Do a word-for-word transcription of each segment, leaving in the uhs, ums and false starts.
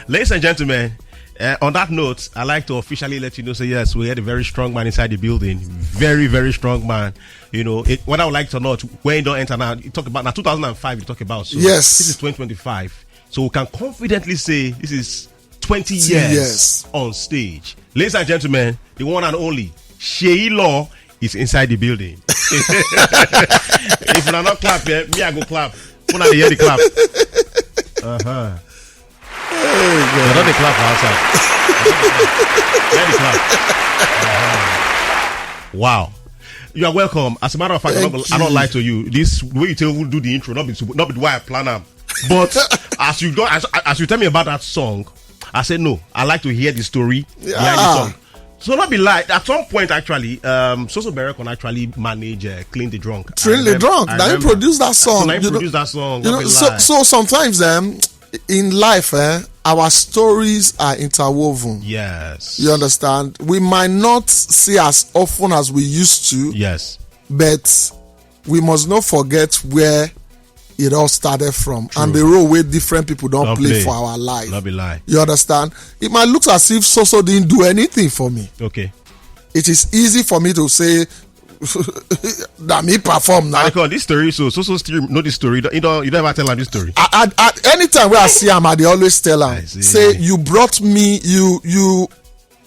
Ladies and gentlemen, uh, on that note, I'd like to officially let you know, say yes, we had a very strong man inside the building. Very, very strong man. You know, it, whether I like it or not, when you don't enter now, you talk about now two thousand five, you talk about. So yes. This is twenty twenty-five. So we can confidently say this is twenty years, years on stage. Ladies and gentlemen, the one and only Sheyi Law is inside the building. If you not clap, eh, me, I go clap. When I hear the clap. Uh-huh. Hey, not the clap for outside. Hear the clap. Uh-huh. Wow. You are welcome. As a matter of fact, I don't, I don't lie to you. This way you tell who do the intro, not be, not be why I plan am. But as you go, as, as you tell me about that song, I said no. I like to hear the story behind the song. So not be lie. At some point, actually, um, Soso Berekon actually manage uh, Clean the Drunk. Clean the Drunk. Now he produced that song. So, so sometimes, um, in life, eh, our stories are interwoven. Yes. You understand? We might not see as often as we used to. Yes. But we must not forget where it all started from. True. And the role where different people don't play for our life. Not be lie. You understand? It might look as if Soso didn't do anything for me. Okay. It is easy for me to say that me perform now. Because this story, so Soso still know this story. You don't, you don't ever tell her this story. I, I, I, anytime where I see him, I dey always tell her, say, you brought me, you, you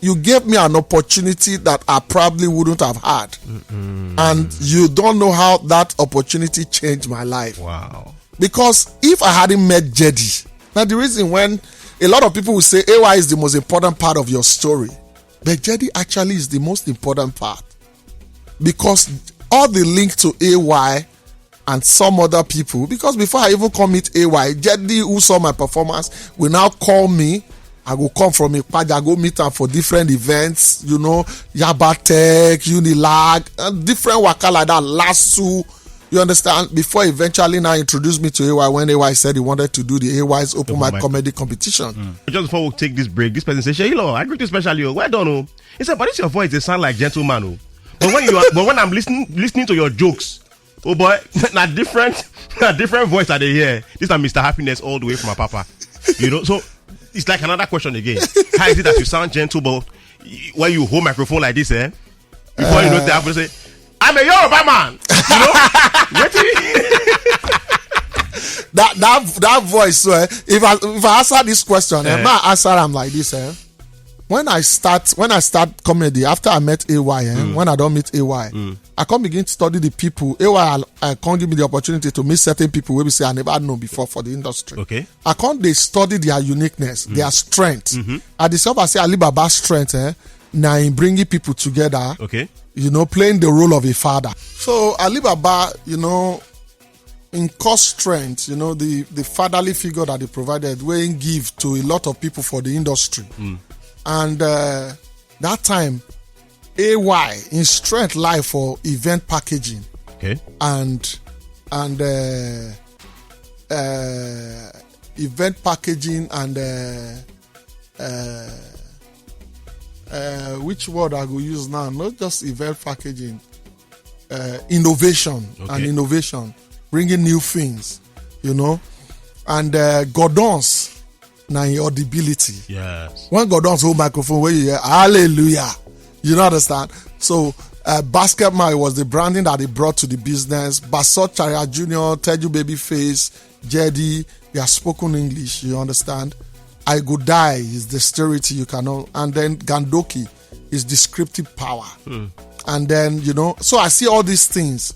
you gave me an opportunity that I probably wouldn't have had. And you don't know how that opportunity changed my life. Wow. Because if I hadn't met Jedi, now the reason when a lot of people will say A Y is the most important part of your story, but Jedi actually is the most important part. Because all the link to A Y and some other people, because before I even come meet A Y, Jedi, who saw my performance, will now call me. I go come from Ipaja, go meet am for different events, you know, Yabatech, Unilag, and different waka like that, Lasso. You understand? Before eventually now introduce me to A Y when A Y said he wanted to do the A Y's open mic comedy competition. Just before we take this break, this person say, "Sheyi Law, I greet you specially. Oh, well done, oh." He said, "But this your voice, they sound like gentleman, oh. But when you are, but when I'm listening listening to your jokes, oh boy, na different, na different voice I dey hear. This na Mister Happiness all the way from my papa." You know, so it's like another question again. How is it that you sound gentle, but when you hold microphone like this, eh? Before you know, they have to say, "I'm a Yoruba man." You know, wetin? That that that voice. So, eh, if I if I answer this question, eh, eh, ma answer am like this, eh? When I start when I start comedy after I met A Y, eh, when I don't meet A Y, I can't begin to study the people. A Y I, I can't give me the opportunity to meet certain people we say I never know before for the industry. Okay. I can't they study their uniqueness, their strength. I discover say Alibaba's strength, eh, now in bringing people together. Okay. You know, playing the role of a father. So Alibaba, you know, in core strength, you know, the the fatherly figure that he provided, where he give to a lot of people for the industry. And uh, that time, A Y in strength lie for event packaging. Okay. And and uh, uh, event packaging and uh, uh, uh, which word I go use now? Not just event packaging, uh, innovation and innovation, bringing new things, you know, and uh, Gordon's na in audibility. Yes. When Gordon's hold microphone, where you hear hallelujah, you know understand. So uh, Basketman was the branding that he brought to the business. Basot Chara Junior, Teju Babyface, Jedi, they are spoken English. You understand. I go die is dexterity you cannot, and then Gandoki is descriptive power. And then, you know, so I see all these things.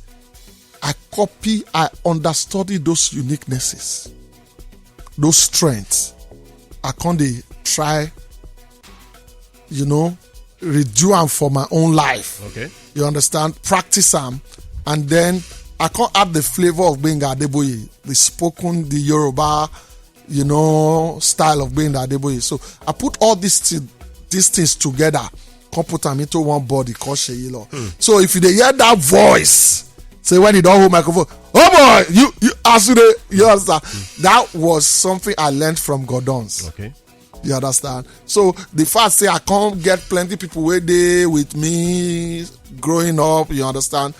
I copy, I understudy those uniquenesses, those strengths. I can't dey try, you know, redo am for my own life. Okay. You understand? Practice am, and then I can't add the flavor of Gbenga Adeboye, the spoken, the Yoruba, you know, style of Gbenga Adeboye. So I put all these thi- these things together, come put them into one body called Sheyi Law. So if you dey hear that voice, say when you don't hold microphone, oh boy, you you as you dey, you understand? That was something I learned from Gordon's. Okay. You understand? So the fact say I can't get plenty people where they with me growing up, you understand,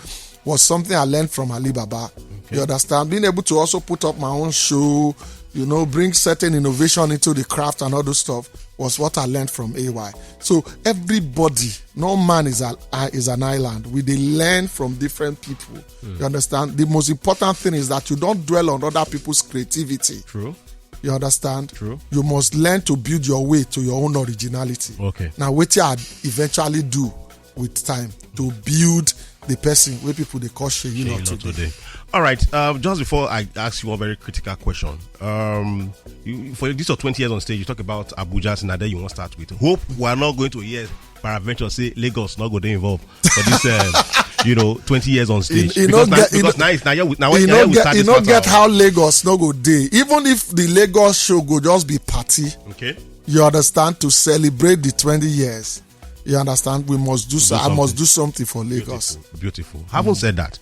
was something I learned from Alibaba. Okay. You understand? Being able to also put up my own show, you know, bring certain innovation into the craft and all those stuff was what I learned from A Y. So everybody, no man is a, is an island. We dey learn from different people. You understand? The most important thing is that you don't dwell on other people's creativity. True. You understand? True. You must learn to build your way to your own originality. Okay. Now, what I eventually do with time to build the person where people they call Sheyi Sheyi Lord Lord today. Today. All right. Um, just before I ask you one very critical question, um, you, for this your twenty years on stage, you talk about Abuja, and then you want to start with. Hope we are not going to hear paraventure say Lagos not go dey involved for this, uh, you know, twenty years on stage. He- he because no now, get- he because no- now, it's now, we- now, You now no we get, start you this no matter. Get how Lagos no go day. Even if the Lagos show go just be party, Okay. you understand, to celebrate the twenty years. You understand? We must do so. I something. Must do something for Lagos. Beautiful. Beautiful. Having said that,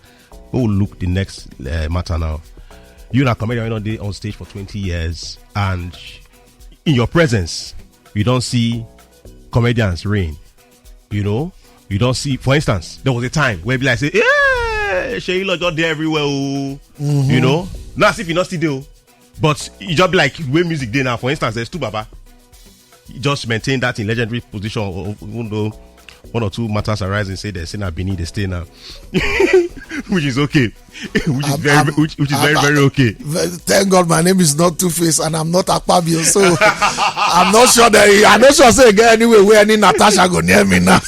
we will look the next uh, matter now. You na comedian wey don dey on stage for twenty years, and in your presence, you don't see comedians reign. You know, you don't see. For instance, there was a time where be like say, "Yeah, Sheyi Lord just dey everywhere." Oh. You know, now as if you not still dey. Oh. But you just be like where music dey now. For instance, there's two Baba. You just maintain that in legendary position, o- even though one or two matters arising, say they say na Benin they stay now, which is okay, which is I'm- very, I'm- which, which is I'm- very, very okay. Thank God my name is not Two Face and I'm not Akpabio, so I'm not sure that I'm not sure say get anywhere where any Natasha go near me now.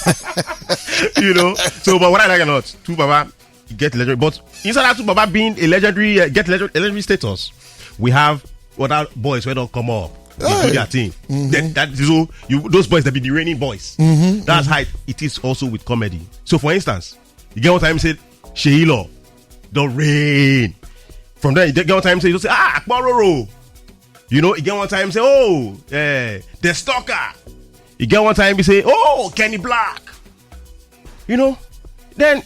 You know. So, but what I like or not, two Baba get legendary, but inside that two Baba being a legendary, uh, get legend, legendary status, we have other boys who don't come up. They do Hey. Their thing. That, that so you those boys that be the reigning boys. That's how it is also with comedy. So, for instance, you get one time say Sheyi Lord, the rain. From there, you get one time say you say, "Ah, Akpororo." You know, you get one time say, "Oh, eh, the stalker." You get one time you say, "Oh, Kenny Black." You know, then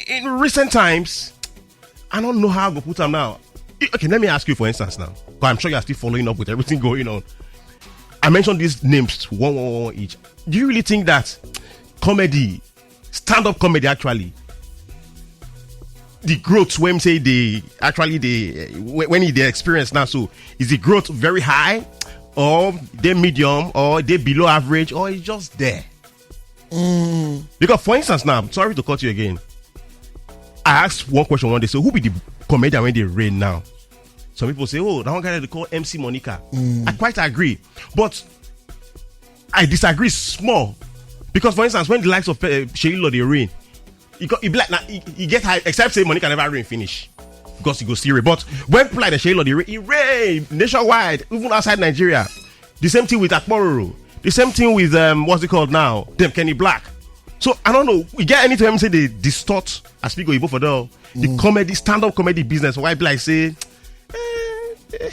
in recent times, I don't know how I go put them now. I- Okay, let me ask you for instance now, because I'm sure you are still following up with everything going on. I mentioned these names one, one, one each. Do you really think that comedy, stand-up comedy, actually, the growth when say they actually they when when they experience now, so is the growth very high, or they medium, or they below average, or it's just there? Because, for instance, now, sorry to cut you again, I asked one question one day. So, who be the comedian when they reign now? Some people say, "Oh, that one guy they call M C Monica." I quite agree, but I disagree small, because, for instance, when the likes of uh, Sheyi Lord they reign, he, got, he be like, nah, he, he get high, except say Monica never reign finish, because he go still reign. But when people like the Sheyi Lord they reign, he reign nationwide, even outside Nigeria. The same thing with Akpororo. The same thing with, um, what's it called now? Them Kenny Black. So I don't know. We get anytime say they distort as we go Igbo for the the comedy, stand-up comedy business. Why be like say, eh, eh,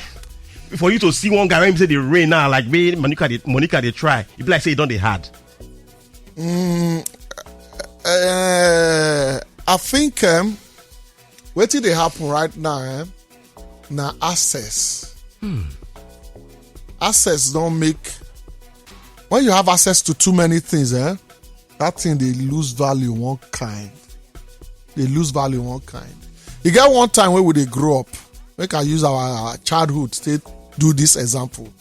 for you to see one guy when he say they reign now, like me, Monica, they, Monica they try. It be like say it don't they hard. Uh, I think um, what did they happen right now? Eh? Now access, access don't make, when you have access to too many things, eh? That thing they lose value one kind. They lose value one kind. You get one time when we they grow up. Make I use our, our childhood to do this example.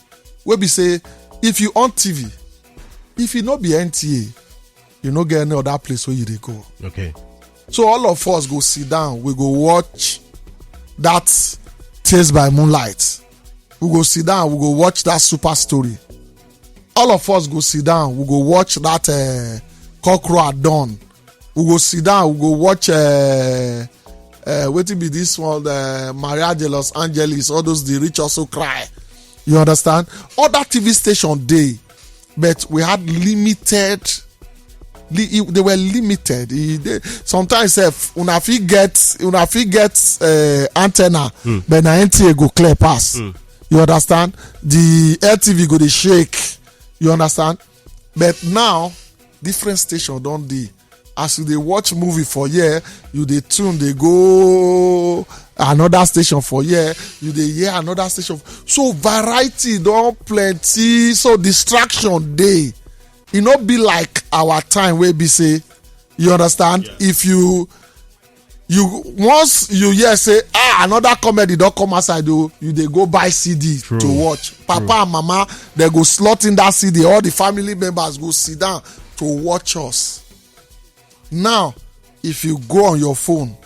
We be say, if you on T V, if you not be N T A, you no get any other place where you they go. Okay. So all of us go sit down. We go watch that Tales by Moonlight. We go sit down. We go watch that Super Story. All of us go sit down. We go watch that uh, Cockerel at Dawn. We go sit down. We go watch. Uh, uh, what it be this one? Uh, Maria de Los Angeles. All those the rich also cry. You understand? All that T V station day, but we had limited. Li- e- they were limited. E- they- sometimes, if una fit get, una fit get uh, antenna, but na N T A go clear pass. You understand? The L T V go dey shake. You understand? But now, different station don't dey. As you dey watch movie for here, you dey tune, they go another station for here, you dey hear another station. So variety don't plenty. So distraction day. It not be like our time where be say, you understand? If you You, once you hear say, ah, another comedy don come outside o, you dey go buy C D to watch. Papa and mama, they go slot in that C D. All the family members go sit down to watch us. Now, if you go on your phone,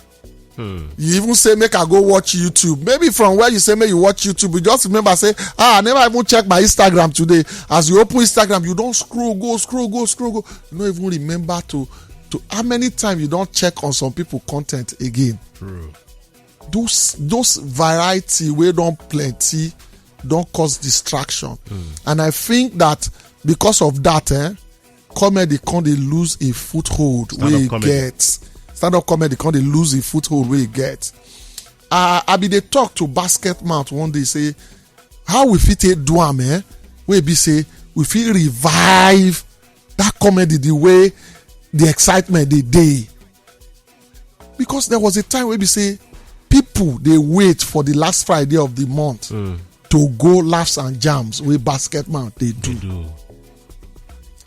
you even say, "Make I go watch YouTube." Maybe from where you say make you watch YouTube, you just remember say, "Ah, I never even check my Instagram today." As you open Instagram, you don scroll, go, scroll, go, scroll, go. You no even remember to, to how many times you don check on some people content again. True. Those, those variety wey don plenty don cause distraction. And I think that because of that, eh, comedy come dey lose a foothold wey e get. Stand up comedy come dey lose a foothold wey e get. I, I be dey talk to Basket Mouth one day, say how we fit take do am, eh? Wey be say we fit revive that comedy the way the excitement dey dey. Because there was a time wey be say people dey wait for the last Friday of the month to go laughs and jams wey Basket Mouth dey do.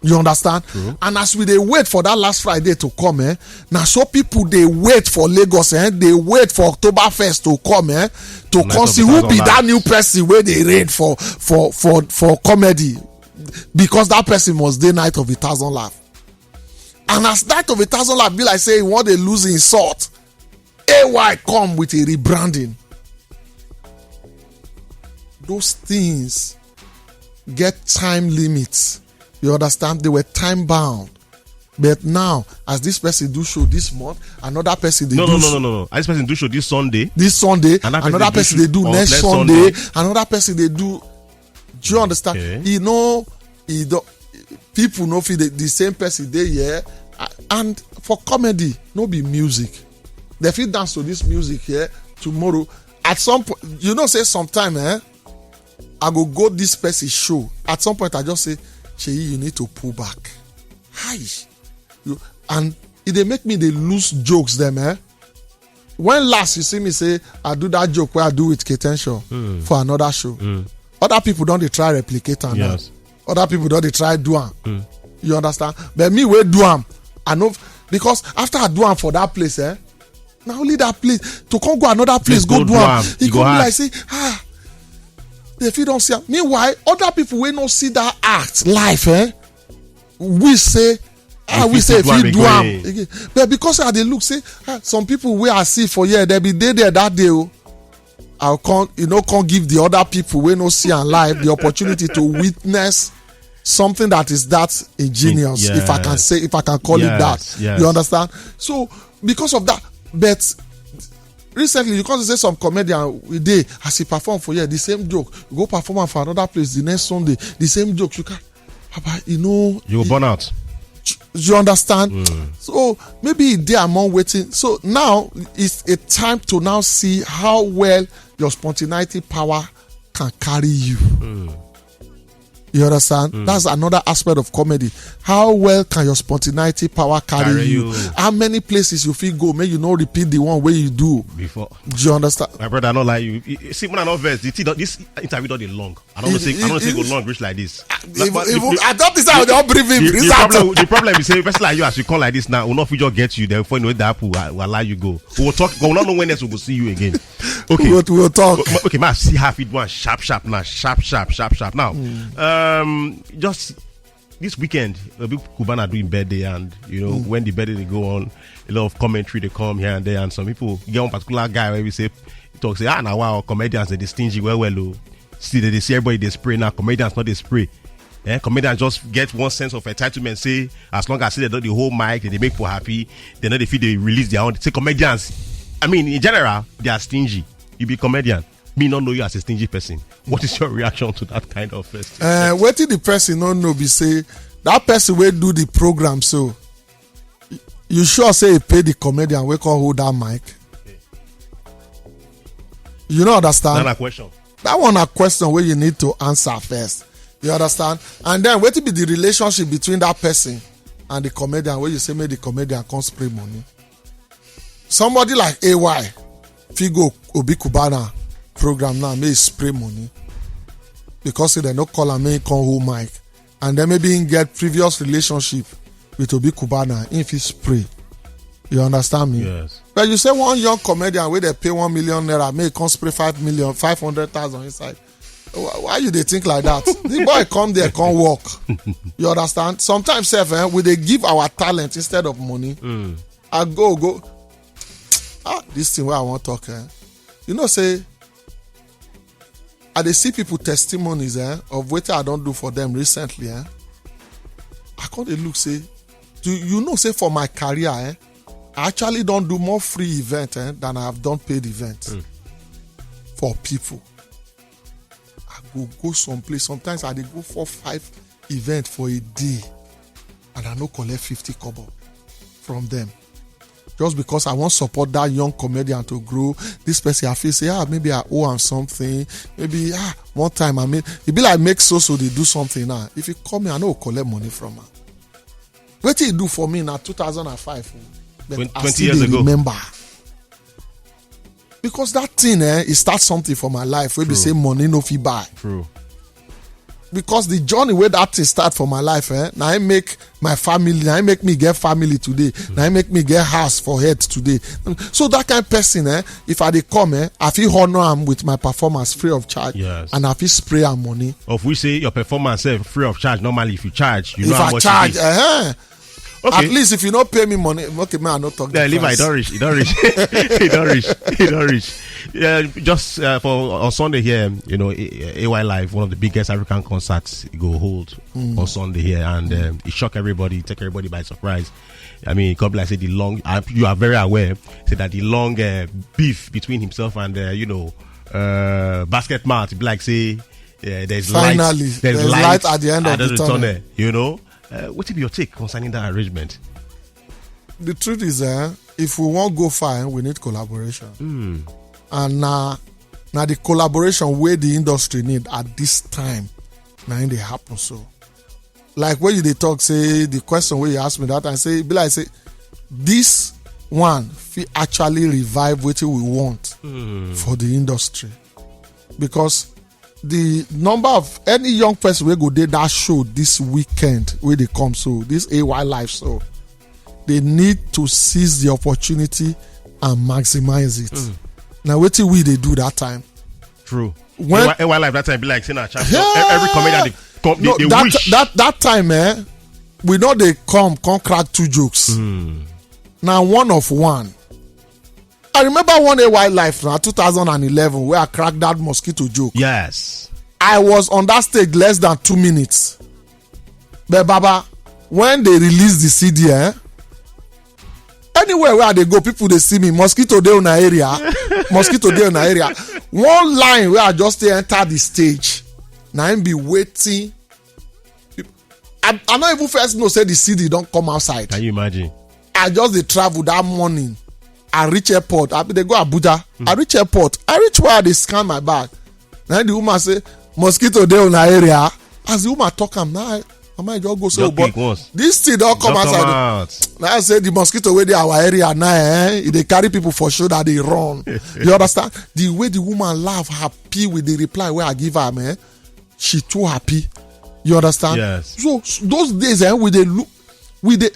You understand? And as we dey wait for that last Friday to come, eh, na so people dey wait for Lagos, eh, dey wait for Oktoberfest to come, eh, to come see who be that new person wey dey reign for, for, for, for comedy, because that person must dey Night of a Thousand Laugh. And as Night of a Thousand Laugh be like say he wan dey lose him salt, A Y come with a rebranding. Those things get time limits. You understand? They were time bound. But now, as this person do show this month, another person dey no, do no, no, no, no, no. As this person do show this Sunday, this Sunday, another person dey do next Sunday, another person dey do. Do you understand? Okay. You know, you don't, people no fit dey, the same person dey here. A-, and for comedy, no be music. They fit dance to this music here tomorrow. At some point, you know, say sometime, eh, I go go this person show. At some point, I just say, "Sheyi, you need to pull back." Hi. You, and it dey make me dey lose jokes them, eh? When last you see me say I do that joke where I do with K-Tension for another show? Other people don dey try replicate am now. Yes. Other people don dey try do am. You understand? But me wey do am, I know, because after I do am for that place, eh? Na only that place to come go another place go do am. E go be like say, ah, they fit don see am. Meanwhile, other people wey no see that act life, eh? We say, ah, we say if you do am again. But because I dey look say, ah, some people wey I see for here, they be dey there that day o. I come, you know, come give the other people wey no see am live the opportunity to witness something that is that ingenious, if I can say, if I can call it that. You understand? So because of that, but recently you come say some comedian we dey, as he perform for here, the same joke, you go perform am for another place the next Sunday, the same joke. You can, Papa, you know, you go burn out. You understand? So maybe e dey among wetin. So now it's a time to now see how well your spontaneity power can carry you. You understand? That's another aspect of comedy. How well can your spontaneity power carry you? How many places you fit go, make you no repeat the one wey you do before? Do you understand? My brother, I no lie you. You, you see, when I no vex, the thing don, this interview don dey long. I don't say, I don't say go long reach like this. Even, I thought this I don brief him. The problem, the problem is say, person like you, as you come like this now, we no fit just get you there before you know that will allow you go. We will talk. We will not know when next we go see you again. Okay, we will talk. Okay, ma, see how fit do am sharp, sharp now, sharp, sharp, sharp, sharp now. Um, just this weekend, Obi Cubana doing birthday, and you know when the birthday dey go on, a lot of commentary dey come here and there, and some people, you get one particular guy where we say, he talk say, ah, now wow, comedians they dey stingy well, well, oh. See, they dey see everybody dey spray now. Comedians not dey spray. Eh, comedians just get one sense of entitlement. Say as long as say they don the whole mic, they make people happy. They know they feel they release their own. Say comedians, I mean, in general, they are stingy. You be comedian, me not know you as a stingy person. What is your reaction to that kind of person? Uh, wetin the person no know be say that person wey do the program, so y-, you sure say he pay the comedian wey come hold that mic? You no understand? Na question. That one a question where you need to answer first. You understand? And then wetin be the relationship between that person and the comedian where you say make the comedian come spray money? Somebody like A Y fit go Obi Cubana program now, make he spray money because say they no call am, make he come hold mic, and then maybe he get previous relationship with Obi Cubana, he fit spray. You understand me? Yes. But you say one young comedian wey dey pay one million naira, make e come spray five million, five hundred thousand inside. Why, why you dey think like that? The boy come there, come work. You understand? Sometimes, sef, eh, we dey give our talent instead of money. I go, go. Ah, this thing where I want talk, eh? You know, say, I dey see people testimonies, eh, of wetin I don do for them recently, eh? I come dey look, say, do you know, say, for my career, eh, I actually don do more free event, eh, than I have done paid event for people. I go, go some place. Sometimes I dey go four, five event for a day, and I no collect fifty kobo from them. Just because I wan support that young comedian to grow, this person, I feel say, ah, maybe I owe am something. Maybe, ah, one time I mean, e be like make so so dey do something now. If you call me, I no go collect money from am. Wetin e do for me na two thousand and five, oh, but Twen- I twenty still years dey ago. Remember. Because that thing, eh, e start something for my life wey be say money no fit buy. True. Because the journey wey that thing start for my life, eh, na im make my family, na im make me get family today, na im make me get house for head today. So that kind person, eh, if I dey come, eh, I fit honor am with my performance free of charge, Yes. And I fit spray am money. Of which say your performance, eh, free of charge. Normally, if you charge, you If know how I much charge, it is. Eh, Okay. At least if you no pay me money, okay, man, I no talk. Yeah, The Levi, price. Don't reach, don't reach, don't reach, don't reach. Yeah, just uh, for on Sunday here, you know, A- A Y Live, one of the biggest African concerts, go hold on Sunday here, and um, it shock everybody, take everybody by surprise. I mean, it come like say the long, uh, you are very aware, say that the long uh, beef between himself and uh, you know, uh, Basket Mart, be like say uh, there's Finally, light, there's, there's light, light at the end of the tunnel. You know, uh, what be your take concerning that arrangement? The truth is, eh, if we wan go far, eh, we need collaboration. And na na the collaboration wey the industry need at this time, na im dey happen so. Like when you dey talk, say the question wey you ask me that time, say e be like say this one fit actually revive wetin we want for the industry, because the number of any young person wey go dey that show this weekend wey dey come, so this A Y Live, so they need to seize the opportunity and maximize it. Na wetin we dey do that time. True. When- A Y, A Y Live that time be like saying a champion. Yeah. Every comedian they, come, they, No, they that, wish. that that time, eh, we know they come come crack two jokes. Na one of one. I remember one A Y Live na two thousand and eleven where I cracked that mosquito joke. Yes. I was on that stage less than two minutes. But Baba, when they release the C D, eh, anywhere where they go, people they see me. Mosquito dey una area. Mosquito dey una area. One line where I just dey enter the stage. Na im be waiting. I, I no even first know say the C D don come outside. Can you imagine? I just dey travel that morning. I reach airport. I be dey go Abuja. I reach airport. I reach where I dey scan my bag. Na the woman say, "Mosquito dey una area." As the woman talk am, now I, my mind just go so. Just But click once. This thing don come Just come outside. Out. Now I say the mosquito wey dey our area now, eh, e dey carry people for shoulder dey run. You understand? The way the woman laugh, happy with the reply wey I give her, man, she too happy. You understand? Yes. So s- those days, eh, we dey look, we dey.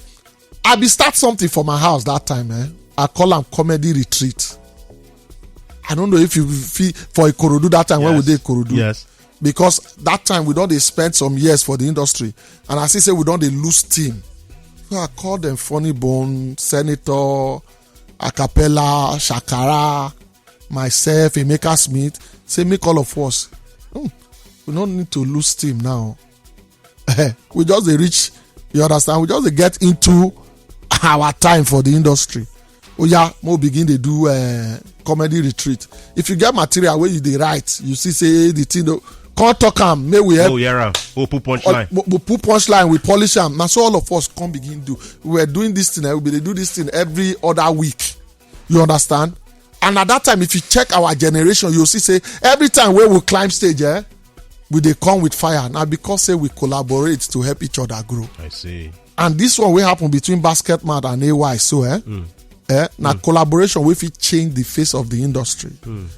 I be start something for my house that time, eh. I call am comedy retreat. I don't know if you feel for Ikorodu that time when we Yes. dey Ikorodu. Yes. Because that time we don dey spend some years for the industry, and I see say we don dey lose steam. So I call them Funny Bone, Senator, Acapella, Shakara, myself, Emeka Smith. Say make all of us. Hmm, we no need to lose steam now. We just dey reach. You understand? We just dey get into our time for the industry. Oh yeah, mo begin dey do uh, comedy retreat. If you get material where you dey write, you see say the thing don come talk am, make we help. Oh, yeah. Oh, put punchline. We, we put punchline, we polish am. Na so all of us come begin do. We were doing this thing, eh, we be dey do this thing every other week. You understand? And at that time, if you check our generation, you see say every time wey we climb stage, eh, we dey come with fire. Na because say we collaborate to help each other grow. I see. And this one wey happen between Basket Mart and A Y, so eh, eh, na collaboration wey fit change the face of the industry.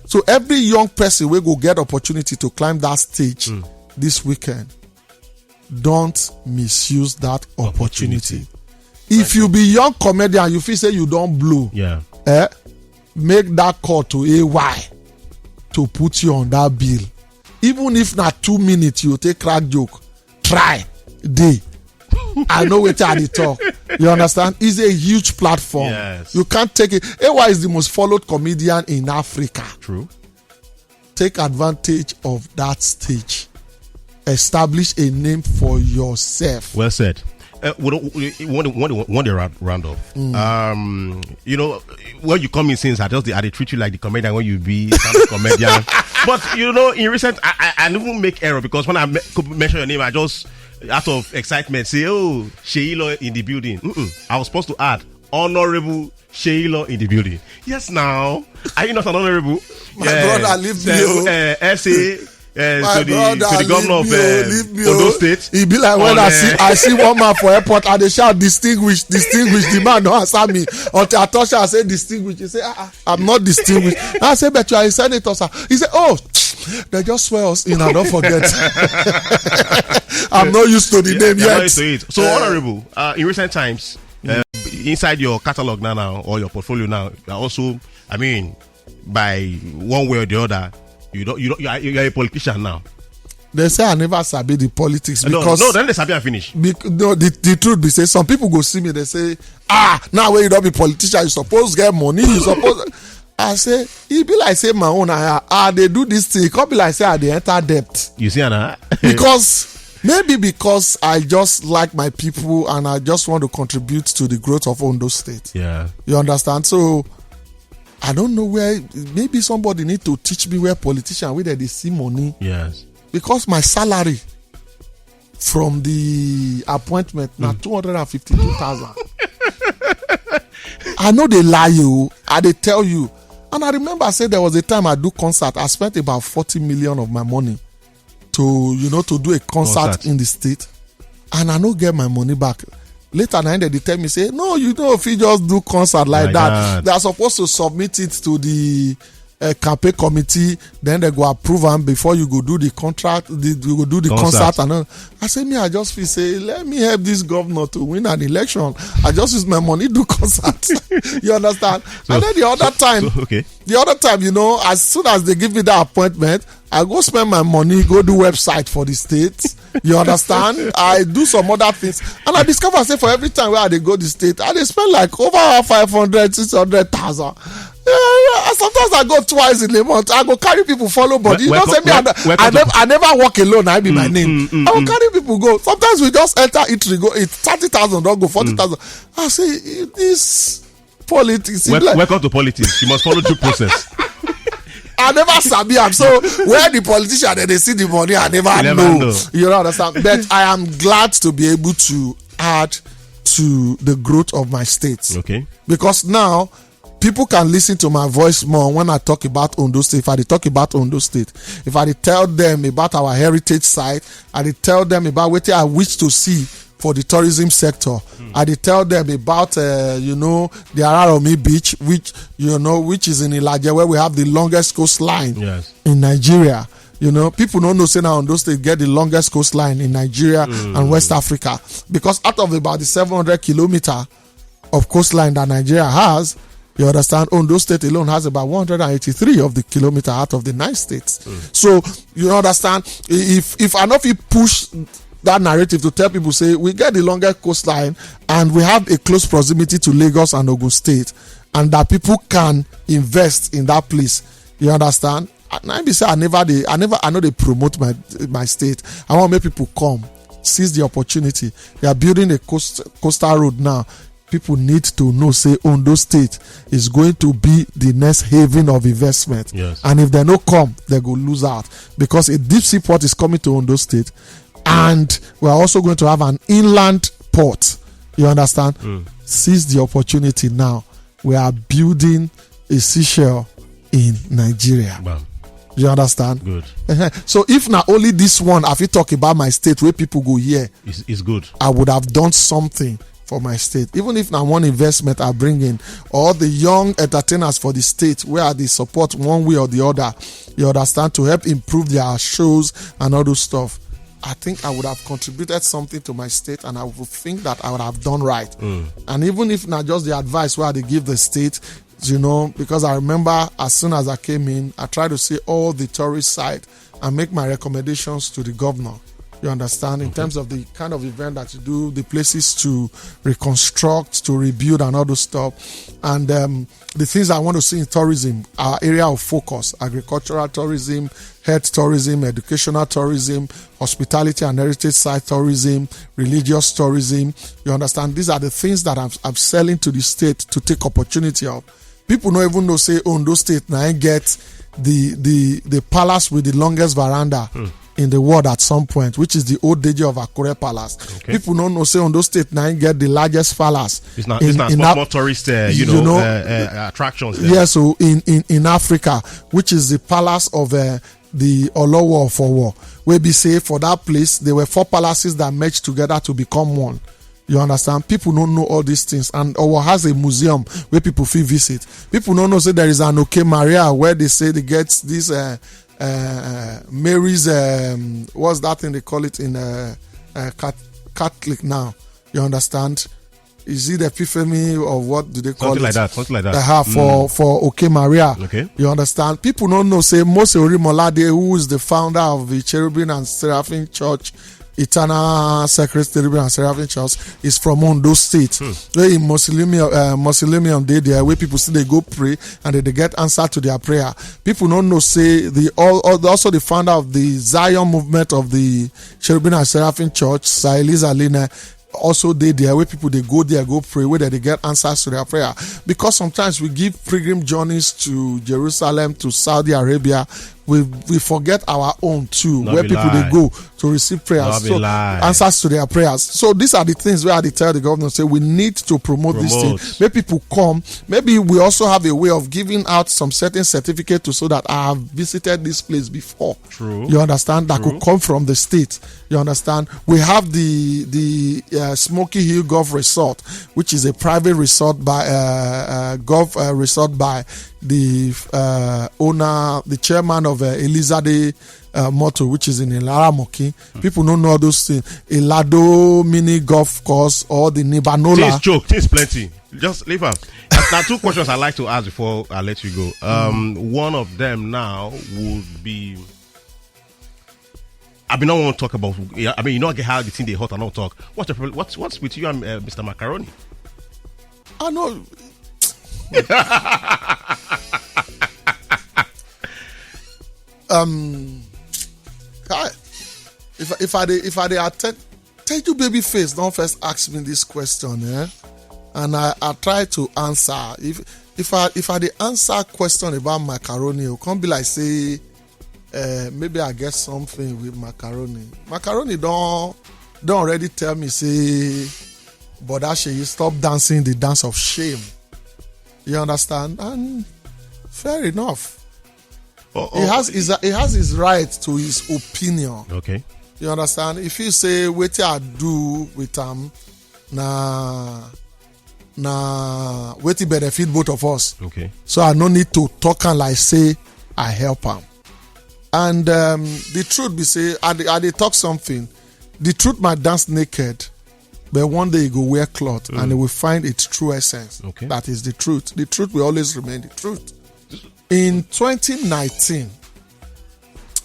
So every young person wey go get opportunity to climb that stage this weekend, don't misuse that opportunity. If you be young comedian, you feel say you don blow. Yeah. Eh? Make that call to A Y to put you on that bill. Even if na two minutes you take crack joke, try dey. I know wetin I dey talk. You understand? It's a huge platform. Yes. You can't take it. A Y is the most followed comedian in Africa. True. Take advantage of that stage. Establish a name for yourself. Well said. Uh, we don't, we, we, we, we, we, we round, round off. Um, you know, when you come in since, I just I dey treat you like the comedian when you be stand comedian. But you know, in recent, I, I I never make error because when I me, mention your name, I just out of excitement say, "Oh, Sheilo in the building." Mm-mm. I was supposed to add, "Honorable Sheilo in the building." Yes, now are you not an honorable? My brother, leave me, oh. Uh, S A uh, to the to the governor of uh, Ondo State. E be like when I see I see one man for airport and they shout, "Distinguished, distinguished." The man don't answer me until I touch her. I say, "Distinguished." He say, "Ah, ah, I'm not distinguished." I say, "But you are a senator, sir." He say, "Oh, they just swear us in. I don't forget." I'm not used to the name yet. So, uh, honorable, uh, in recent times, uh, inside your catalog now, now or your portfolio now, you are also, I mean, by one way or the other, you don't, you don't, you are, you are a politician now. They say I never sabi the politics because no, no, then they sabi and finish. Bec- no, the, the truth be say some people go see me, they say, "Ah, now when you don't be politician, you suppose get money, you suppose." I say, "E be like say my own, I, I dey do this thing. E come be like say I dey enter debt." You see, Anna? Because maybe because I just like my people and I just want to contribute to the growth of Ondo State. Yeah. You understand? So I don't know where, maybe somebody need to teach me where politician, where they see money. Yes. Because my salary from the appointment na two hundred and fifty-two thousand. I know they lie you. I dey tell you. And I remember say there was a time I do concert. I spent about forty million of my money to, you know, to do a concert in the state, and I no get my money back. Later, na they tell me say, "No, you know, if you just do concert like that, they are supposed to submit it to the uh, campaign committee, then they go approve am before you go do the contract, the, you go do the concert." And all. I say, "Me, I just feel say, let me help this governor to win an election. I just use my money do concert." You understand? And then the other time, okay. The other time, you know, as soon as they give me that appointment, I go spend my money, go do website for the state. You understand? I do some other things. And I discover say for every time where I dey go the state, I dey spend like over five hundred, six hundred thousand. Yeah, yeah. And sometimes I go twice in a month. I go carry people follow body. You know, say me, I, I, never, I never walk alone. I be my name. I go carry people go. Sometimes we just enter eatery, go eat, thirty thousand, don't go, forty thousand. I say, "This politics." Welcome to politics. You must follow due process. I never sabi am. So where the politician that they see the money, I never know. You don't understand. But I am glad to be able to add to the growth of my state. Okay. Because now people can listen to my voice more when I talk about Ondo State. If I dey talk about Ondo State, if I dey tell them about our heritage site, I dey tell them about what I wish to see for the tourism sector. I dey tell them about, uh, you know, the Araromi Beach, which, you know, which is in Ilaje, where we have the longest coastline in Nigeria. You know, people don't know say now Ondo State get the longest coastline in Nigeria and West Africa, because out of about the seven hundred kilometer of coastline that Nigeria has, you understand, Ondo State alone has about one hundred and eighty-three of the kilometer out of the nine states. So you understand, if if I no fit push that narrative to tell people say we get the longest coastline and we have a close proximity to Lagos and Ogun State, and that people can invest in that place. You understand? I, na be say I never dey, I never, I no dey promote my my state. I want make people come, seize the opportunity. They are building a coast, coastal road now. People need to know say Ondo State is going to be the next haven of investment. Yes. And if they no come, they go lose out, because a deep sea port is coming to Ondo State, and we are also going to have an inland port. You understand? Seize the opportunity now. We are building a seashell in Nigeria. Bam. You understand? Good. So if not only this one, if you talk about my state where people go here, it's, it's good. I would have done something for my state. Even if now one investment I bring in, or the young entertainers for the state where I dey support one way or the other, you understand, to help improve their shows and all those stuff. I think I would have contributed something to my state, and I would think that I would have done right. And even if not just the advice where they give the state, you know, because I remember as soon as I came in, I tried to see all the tourist side and make my recommendations to the governor. You understand, in terms of the kind of event that you do, the places to reconstruct, to rebuild, and all those stuff. And um, the things I want to see in tourism, our area of focus: agricultural tourism, health tourism, educational tourism, hospitality and heritage site tourism, religious tourism. You understand? These are the things that I'm, I'm selling to the state to take opportunity of. People no even know say Ondo State now get the the the palace with the longest veranda in the world at some point, which is the old Deji of Akure Palace. Okay. People don't know say Ondo State now get the largest palace. It's not. in, It's not in much Af- more tourist, uh, you you know, know, uh, uh, attractions. There. Yes, so in, in, in Africa, which is the palace of uh, the Olowo for War, where be say for that place, there were four palaces that merged together to become one. You understand? People don't know all these things, and Owo has a museum where people feel visit. People don't know say there is an Oke Maria where they say they get this uh, uh, Mary's. Um, what's that thing they call it in uh, uh, Cat- Catholic now? You understand? Is it the epiphany of what do they call Something it? Like that. Something like that. Uh-huh, for for Oke Maria. Okay. You understand? People don't know say Mose Orimolade, who is the founder of the Cherubim and Seraphim Church, Eternal Sacred Cherubim and Seraphim Church, is from Ondo State. Where in Muslim uh, Muslim day there, where people see they go pray and they, they get answer to their prayer. People don't know say the all, all- also the founder of the Zion movement of the Cherubim and Seraphim Church, Sir Eliza Lina, also dey there where people they go there go pray, where they get answers to their prayer. Because sometimes we give pilgrim journeys to Jerusalem, to Saudi Arabia, we we forget our own too, Not where be people lie. They go to receive prayers, Not be so lie. answers to their prayers. So these are the things where they tell the governor say we need to promote, this thing. Promote. Make people come. Maybe we also have a way of giving out some certain certificate to so that I have visited this place before. True. You understand? That could come from the state. You understand? We have the the uh, Smoky Hill Golf Resort, which is a private resort by uh, uh, golf uh, resort by the uh, owner, the chairman of uh, Elizade uh, Motor, which is in Ilaramoki. People don't know those things. Ilado mini golf course or the Nibanola. Things choke. Things plenty. Just leave am. Now, two questions I like to ask before I let you go. Um, one of them now would be. I mean, I won't talk about. Yeah, I mean, you know how the thing they hot and not talk. What's the problem? What's what's with you and uh, Mister Macaroni? I know. um, I, if I- if I dey if I dey attend, thank you, baby face. Don't first ask me this question, eh? And I I try to answer. If if I if I dey answer question about macaroni, it come be like say uh, maybe I get something with macaroni. Macaroni don't don't already tell me say, but that shey, you stop dancing the dance of shame. You understand? And fair enough. Oh, He has his he has his right to his opinion. Okay. You understand? If you say wetin I do with am, na na wetin benefit both of us. Okay. So I no need to talk am like say I help am. And um, the truth be say I dey, I dey talk something. The truth might dance naked, but one day e go wear cloth and e will find its true essence. Okay. That is the truth. The truth will always remain the truth. In twenty nineteen,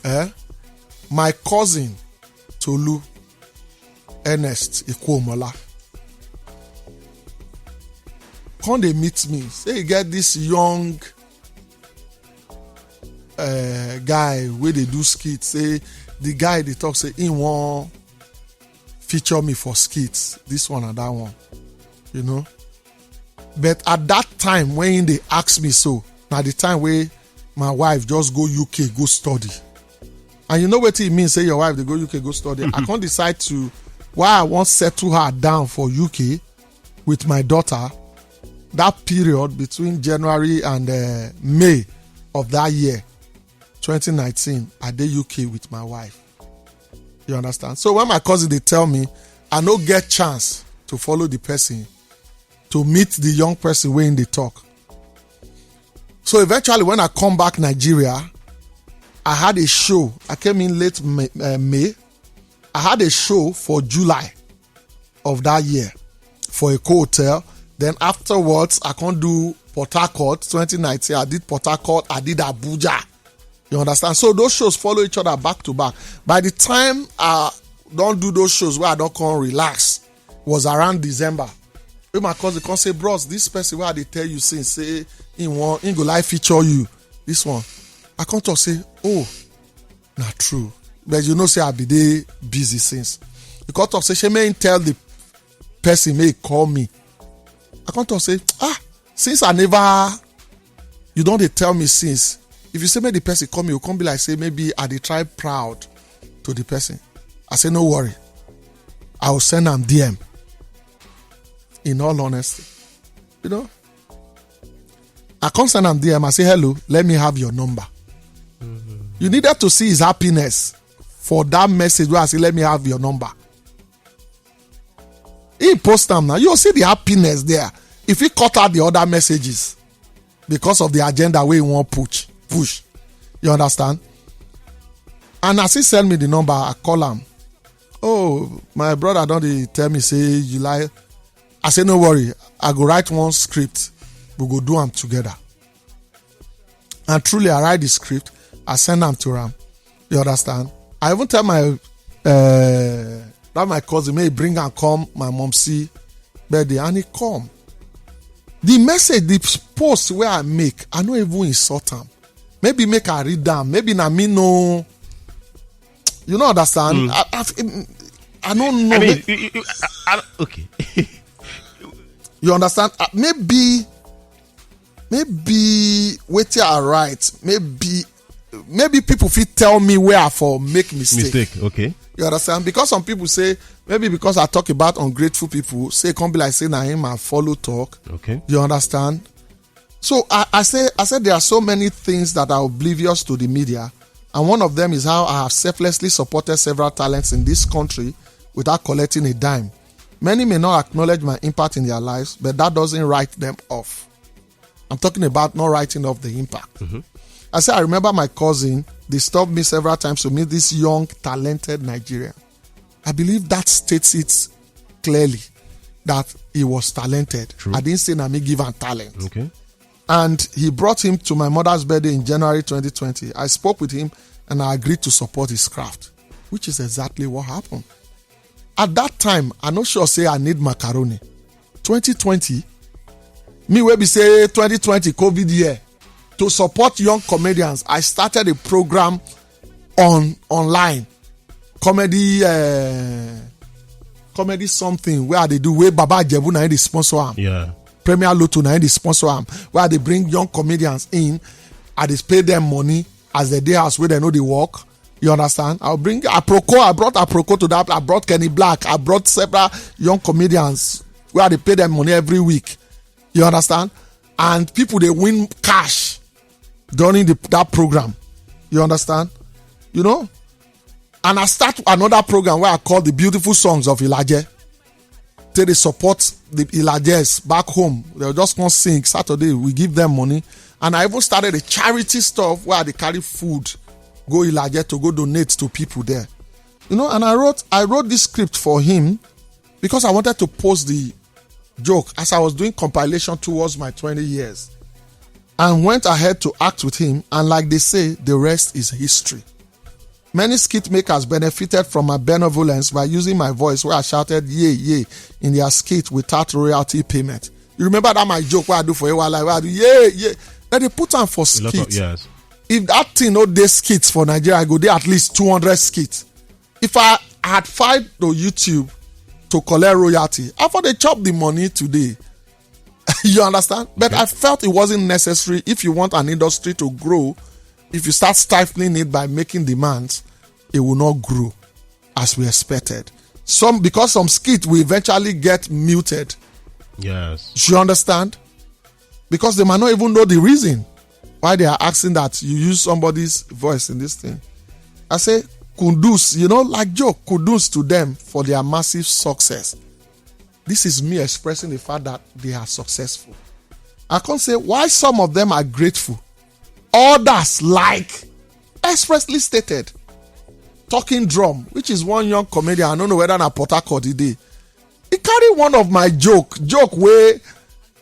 eh, my cousin Tolu, Ernest Ikwomola, come dey meet me. Say he get this young uh, guy wey dey do skit. Say the guy dey talk say he wan feature me for skits. This one and that one, you know. But at that time when he dey ask me so, na the time wey my wife just go U K go study. And you know wetin e mean say your wife dey go U K go study? I come decide to, why I wan settle her down for U K with my daughter. That period between January and uh, May of that year, twenty nineteen, I dey U K with my wife. You understand? So when my cousin dey tell me, I no get chance to follow the person, to meet the young person wey him dey talk. So eventually, when I come back Nigeria, I had a show. I came in late May, uh, May. I had a show for July of that year for a hotel. Then afterwards, I can't do Port Harcourt twenty nineteen. I did Port Harcourt, I did Abuja. You understand? So those shows follow each other back to back. By the time I don't do those shows where I don't come relax, was around December. When my cousin come say, "Bros, this person where they tell you since say in one in go live feature you, this one." I come talk say, "Oh, not true." But you know say I be dey busy since. You come talk say, "She may tell the person may call me." I come talk say, "Ah, since I never, you don't dey tell me since." If you say make the person call me, you come be like say maybe I dey try proud to the person. I say, "No worry, I will send am D M." In all honesty, you know, I come send am D M. I say, "Hello, let me have your number." You needed to see his happiness for that message where I say, "Let me have your number." He post am now. You see the happiness there. If he cut out the other messages because of the agenda where he won't push, push. You understand? And as he send me the number, I call him. "Oh, my brother don't dey tell me say you lie." I say, "No worry. I go write one script. We go do am together." And truly, I write the script. I send am to am. You understand? I even tell my, uh, that my cousin may bring and come my mom see birthday, and he come. The message, the post where I make, I no even insult am. Maybe make I read am. Maybe na me no. You know, understand? I, I, I don't know. I mean, you, you, you, I, I, okay. You understand? Uh, maybe, maybe wetin I write, maybe, maybe people fit tell me where I for make mistake. Mistake, okay. You understand? Because some people say maybe because I talk about ungrateful people, say come be like say na him I follow talk. Okay. You understand? So I, I say I said there are so many things that are oblivious to the media, and one of them is how I have selflessly supported several talents in this country without collecting a dime. Many may not acknowledge my impact in their lives, but that doesn't write them off. I'm talking about not writing off the impact. I say I remember my cousin disturbed me several times to meet this young, talented Nigerian. I believe that states it clearly that he was talented. True. I didn't say na me give am talent. Okay. And he brought him to my mother's birthday in January twenty twenty. I spoke with him and I agreed to support his craft, which is exactly what happened. At that time, I no sure say I need macaroni. twenty twenty, me wey be say twenty twenty COVID year, to support young comedians, I started a program on online, comedy, uh, comedy something where they do, where Baba Jebu na him dey sponsor am. Yeah. Premier Lotto na him dey sponsor am. Where they bring young comedians in, I dey pay them money as the day house where they know they work. You understand? I'll bring Aproko. I brought Aproko to that. I brought Kenny Black. I brought several young comedians where they pay them money every week. You understand? And people, they win cash during the, that program. You understand? You know? And I start another program where I call the Beautiful Songs of Ilaje. They, they support the Ilajes back home. They'll just come sing Saturday. We give them money. And I even started a charity stuff where they carry food, go Ilaje to go donate to people there. You know, and I wrote, I wrote this script for him because I wanted to post the joke as I was doing compilation towards my twenty years, and went ahead to act with him. And like they say, the rest is history. Many skit makers benefited from my benevolence by using my voice where I shouted "yay, yay" in their skit without royalty payment. You remember that my joke where I do for a while, like, where I do "yay, yay"? Then they put on for A lot of, skit. Yes. If that thing no dey skits for Nigeria, I go dey at least two hundred skits. If I had filed to YouTube to collect royalty, I for dey chop the money today. You understand? But I felt it wasn't necessary. If you want an industry to grow, if you start stifling it by making demands, it will not grow as we expected. Some, because some skit will eventually get muted. Yes. Do you understand? Because they might not even know the reason why they are asking that you use somebody's voice in this thing. I say, "Kundus," you know, like joke, "kundus to them for their massive success." This is me expressing the fact that they are successful. I can't say why some of them are grateful. Others, like, expressly stated. Talking Drum, which is one young comedian, I don't know whether na Port Harcourt e dey. E carry one of my joke, joke wey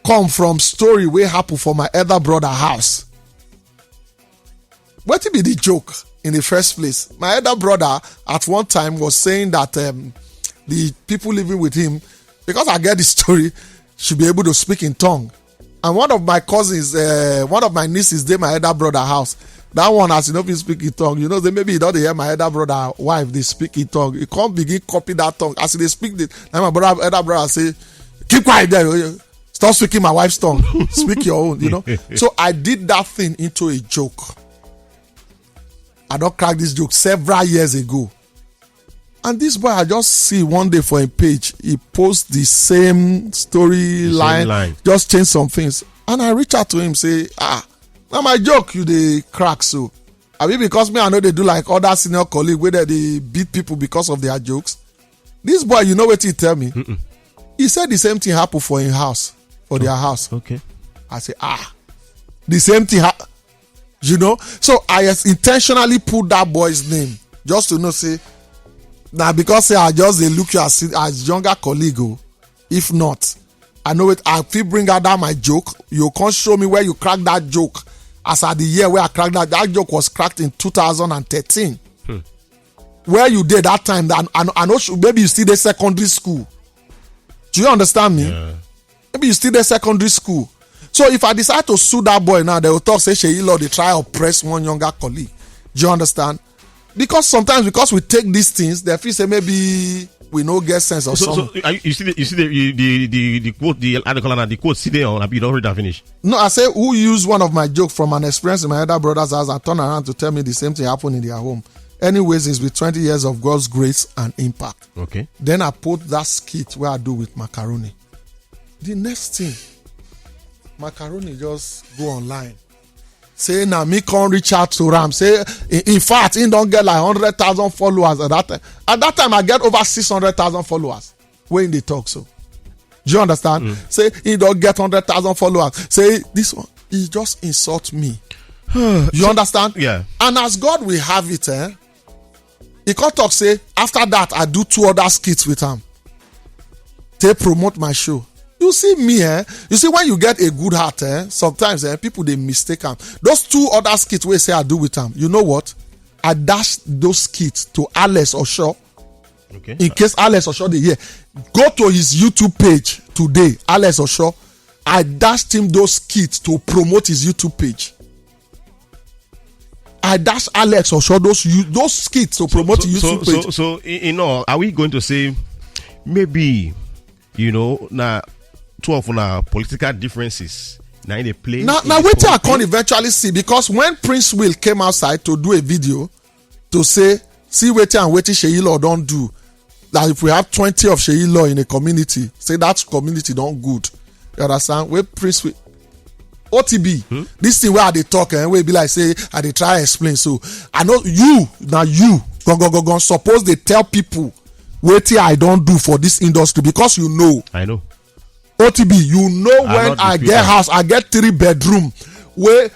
come from story wey happen for my elder brother house. Wetin be the joke in the first place? My elder brother at one time was saying that um, the people living with him, because I get the story, should be able to speak in tongue. And one of my cousins, uh, one of my nieces, dey my elder brother house. That one, as you know, fit speak in tongue. You know, say maybe you don't hear my elder brother wife, they speak in tongue. You can't begin copy that tongue. As they speak, the, now my brother, elder brother say, "Keep quiet there. Oh, yeah. Stop speaking my wife's tongue. Speak your own," you know. So I did that thing into a joke. I don't crack this joke several years ago. And this boy, I just see one day for a page, he post the same storyline, line. Just change some things. And I reach out to him, say, "Ah, now my joke, you dey crack so. I mean, because me, I know they do like other senior colleague where they beat people because of their jokes." This boy, you know what he tell me? Mm-mm. He said the same thing happened for him house, for their house. Okay. I say, "Ah, the same thing happened." You know, so I intentionally put that boy's name just to know say, now because say I just dey look you as as younger colleague. Oh, if not, I know it. I feel bring out that my joke. You can't show me where you cracked that joke. As at the year where I cracked that, that joke was cracked in two thousand and thirteen. Hmm. Where you did that time, that I, I know maybe you still the secondary school. Do you understand me? Yeah. Maybe you still the secondary school. So if I decide to sue that boy now, they will talk say Sheyi Law dey try oppress one younger colleague. Do you understand? Because sometimes, because we take these things, they feel say maybe we no get sense or so, something. So you see the, you see the the the, the quote, the article and the quote, see there on abi you don't read and finish. No, I say who used one of my joke from an experience in my elder brother's house and turn around to tell me the same thing happened in their home. Anyways, it's with twenty years of God's grace and impact. Okay. Then I put that skit where I do with Macaroni. The next thing, Macaroni just go online. Say now me can't reach out to Ram. Say in, in fact, he don't get like hundred thousand followers at that time. At that time, I get over six hundred thousand followers. When they talk so, do you understand? Mm. Say he don't get hundred thousand followers. Say this one, he just insult me. You understand? Yeah. And as God will have it, eh? He come talk say after that I do two other skits with him. They promote my show. You see me, eh? You see when you get a good heart, eh? Sometimes, eh, people they mistake them. Those two other skits we say I do with them. You know what? I dash those skits to Alex Osho. Okay. In case Alex Osho dey here, go to his YouTube page today. Alex Osho, I dashed him those skits to promote his YouTube page. I dash Alex Osho those you those skits to promote so, his YouTube so, page. So, so in all, are we going to say maybe you know now two of our political differences now in a play? Now, now wait till I can eventually see, because when Prince Will came outside to do a video to say, "See wetin and wetin Sheyi Law don't do." That if we have twenty of Sheyi Law in a community, say that community don't good. You understand? We Prince Will O T B, hmm? This thing where they talk and eh, we be like say I dey try explain. So I know you now you go go go go suppose they tell people wetin I don't do for this industry, because you know. I know. O T B, you know I when I get house, I get three bedroom where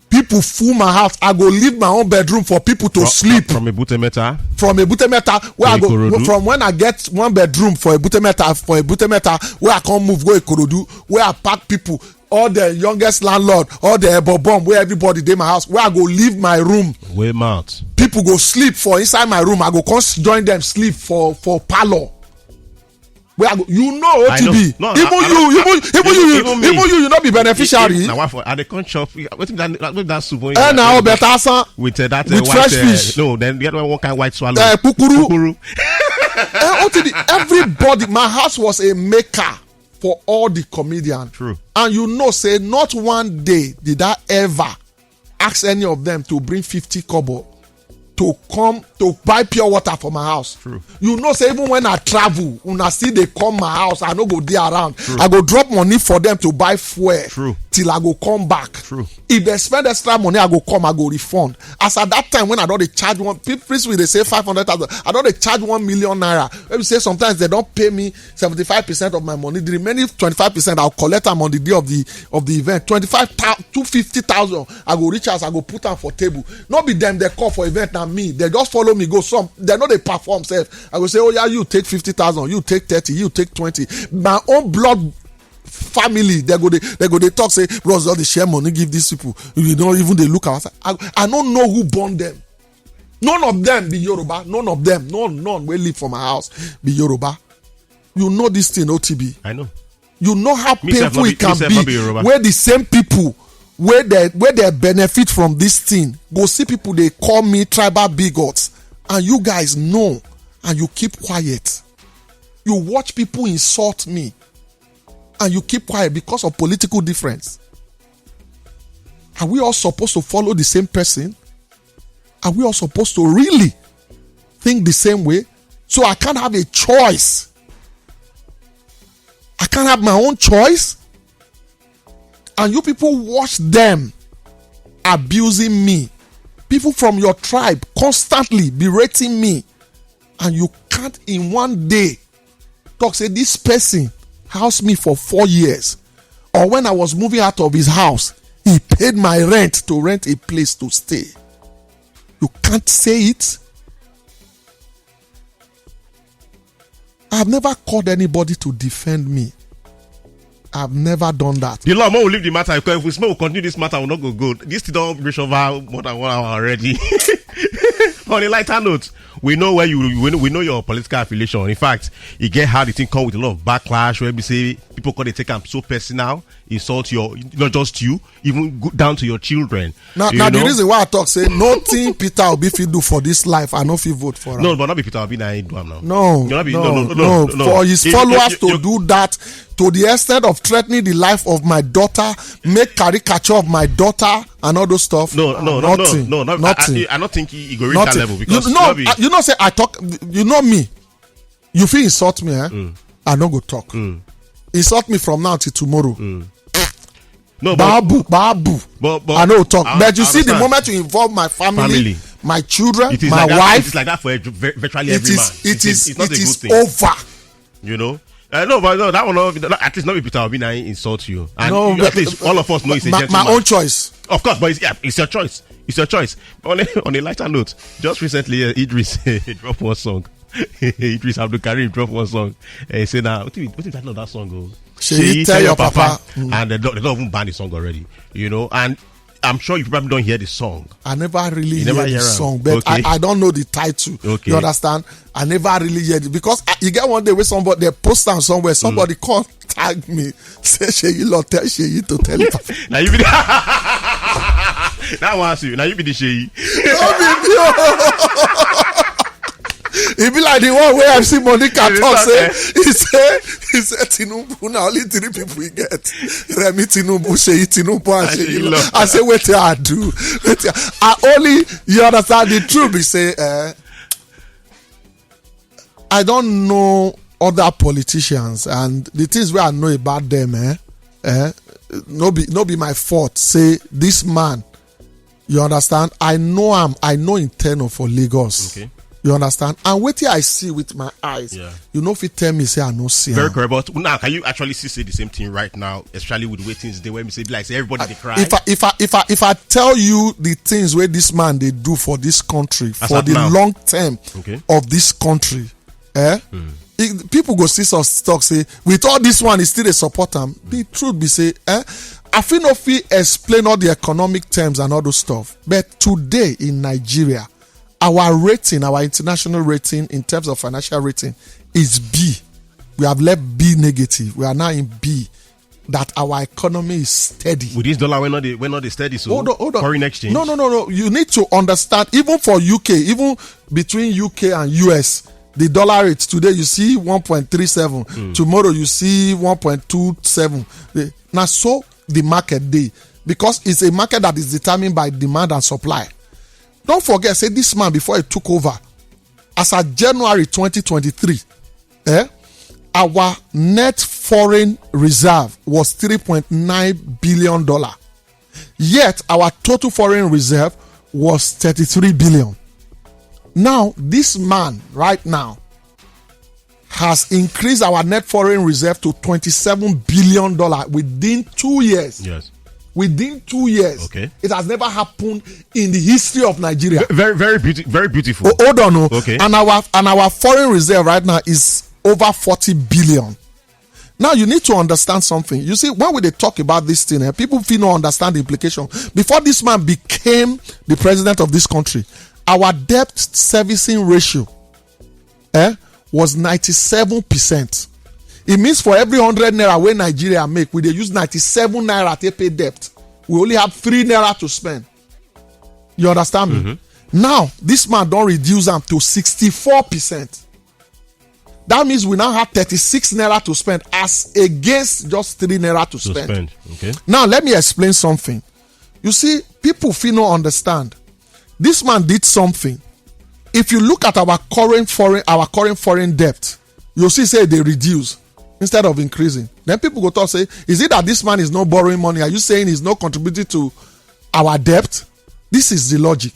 people full my house. I go leave my own bedroom for people to from, sleep. From a butemeta. From a butemeta where I go from when I get one bedroom for a butemeta for a butemeta where I can't move go Ikorodu where I pack people. All the youngest landlord, all the ebo bomb where everybody dey my house, where I go leave my room. Way mouth. People go sleep for inside my room. I go come join them sleep for for parlor. Where I go, you know O T B. No, even you, even even you, even you, you not be beneficiary. Now what for? Are they come chop? What if that soup? And now better son with uh, that with uh, fresh white, fish. Uh, no, then the other one kind white swallow. Uh, kukuru. Kukuru. Uh, O T B. Everybody. My house was a maker for all the comedian. True. And you know say not one day did I ever ask any of them to bring fifty kobo to come to buy pure water for my house. True. You know say even when I travel, una still dey come my house, I no go dey around. True. I go drop money for them to buy fuel. True. Till I go come back. True. If they spend extra money, I go come, I go refund. As at that time when I don't dey charge one, Prince Will they say five hundred thousand, I don't dey charge one million naira. Let me say sometimes they don't pay me seventy-five percent of my money. The remaining twenty-five percent, I'll collect them on the day of the of the event. Twenty-five thousand, two fifty thousand, I go reach house, I go put them for table. Not be them they call for event now. Me, they just follow me go. Some, they know they perform self. I go say, "Oh yeah, you take fifty thousand, you take thirty, you take twenty." My own blood family, they go, they, they go, they talk, say, "Bros, all the share money, give these people." You don't even, they look outside. I, I don't know who born them. None of them be Yoruba. None of them. None, none will live for my house be Yoruba. You know this thing, O T B. I know. You know how painful it can be, where the same people where they, where they benefit from this thing, go see people they call me tribal bigots, and you guys know, and you keep quiet. You watch people insult me, and you keep quiet because of political difference. Are we all supposed to follow the same person? Are we all supposed to really think the same way? So I can't have a choice. I can't have my own choice. And you people watch them abusing me. People from your tribe constantly berating me. And you can't in one day talk, say, "This person housed me for four years." Or when I was moving out of his house, he paid my rent to rent a place to stay. You can't say it. I've never called anybody to defend me. I've never done that. The law, more will leave the matter, because if we smell, we continue this matter, will not go good. This thing don reach over more than one hour already. On a lighter note, we know where you, we know, we know your political affiliation. In fact, you get how the thing come with a lot of backlash, where we say people come dey take am so personal, insult your, not just you, even go down to your children. Now, now the reason why I talk say nothing Peter Obi fit do for this life, I no fit vote for am. No, but not be Peter Obi na him do am now. No, no, no, no, no, no, no. For his followers to do that to the extent of threatening the life of my daughter, make caricature of my daughter and all those stuff. No, no, no, nothing, no, no, no. I, nothing. I, I don't think he, he go reach that level because you know, you know, say I talk. You know me. You fit insult me, eh? I no go talk. Insult me from now till tomorrow. No, but Babu, Babu. But, but I no talk. I, but you I see, the understand. Moment you involve my family, family, my children, it is my like that, wife, it is like that for a, vir-, virtually it every is, man. It is, it is not a good thing. Over. You know. Uh, no, but no, that one, no, at least not be Peter Obi na insult you. And no, you, at least all of us know it's a gentleman. My own choice. Of course, but it's, yeah, it's your choice. It's your choice. On a, on a lighter note, just recently, uh, Idris dropped one song. Idris Abdul Karim dropped one song. Uh, he said, "Now, what is, what is that name of that song? Oh, Sheyi, tell your papa." And they don't, they don't even ban the song already. You know, and I'm sure you probably don't hear the song. I never really hear the song, but I, I don't know the title. Okay. You understand? I never really hear it because I, you get one day where somebody, they post am somewhere, somebody come tag me, say, "Sheyi, Lord, tell Sheyi to tell him." Now you be the, that one, you. Now you be the Sheyi. No be me. E be like the one where I see Monica talk say, he say, he say Tinubu na only three people he get. Remi Tinubu, Sheyi Tinubu, and Sheyi Lord. I say, "Wetin I do? Wetin I only," you understand? The truth be say, eh, I don't know other politicians and the things where I know about them, eh, eh, no be, no be my fault. Say this man, you understand? I know am. I know him tenure for Lagos. Okay. You understand? And wetin I see with my eyes, yeah, you no fit tell me say I no see am. Very correct. But now, can you actually see, say the same thing right now, especially with the way things dey, when we say, like, say everybody dey cry? If I, if I, if I, if I tell you the things where this man dey do for this country, for the long term of this country, eh? It, people go see some talk say, "With all this one, he still dey support am." The truth be say, eh? I fit no fit explain all the economic terms and all those stuff. But today in Nigeria, our rating, our international rating in terms of financial rating is B. We have left B negative. We are now in B. That our economy is steady. With this dollar, we're not the, we're not the steady. So hold on, hold on. Foreign exchange. No, no, no, no. You need to understand, even for U K, even between U K and U S, the dollar rate today, you see one point three seven. Tomorrow, you see one point two seven. Eh, now, so the market dey, because it's a market that is determined by demand and supply. Don't forget, say this man, before he took over, as of January twenty twenty-three, eh, our net foreign reserve was three point nine billion dollar. Yet our total foreign reserve was thirty-three billion. Now, this man right now has increased our net foreign reserve to twenty-seven billion dollar within two years. Yes. within two years. Okay. It has never happened in the history of Nigeria. Very, very, beauti- very beautiful. Oh, hold on, oh. Okay. And our and our foreign reserve right now is over forty billion. Now you need to understand something. You see, when we dey talk about this thing, eh, people feel no understand the implication. Before this man became the president of this country, our debt servicing ratio, eh, was ninety-seven percent. It means for every hundred naira wey Nigeria make, we dey use ninety-seven naira take pay debt. We only have three naira to spend. You understand me? Now, this man don reduce am to sixty-four percent. That means we now have thirty-six naira to spend as against just three naira to To spend. Spend. Okay. Now, let me explain something. You see, people feel no understand. This man did something. If you look at our current foreign our current foreign debt, you'll see say they reduce instead of increasing. Then people go talk say, is it that this man is not borrowing money? Are you saying he's not contributing to our debt? This is the logic.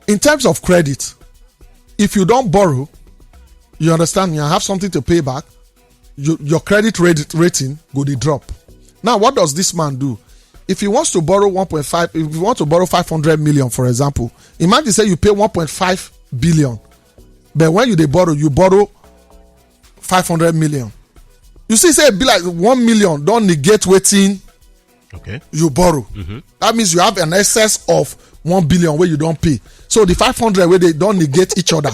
In terms of credit, if you don't borrow, you understand me, I have something to pay back, you, your credit rate, rating go dey drop. Now, what does this man do? If he wants to borrow one point five, if you want to borrow five hundred million, for example, imagine say you pay one point five billion, but when you dey borrow, you borrow five hundred million. You see, say e be like one million don negate wetin Okay. you borrow. That means you have an excess of one billion wey you don pay. So the five hundred wey dey don negate each other,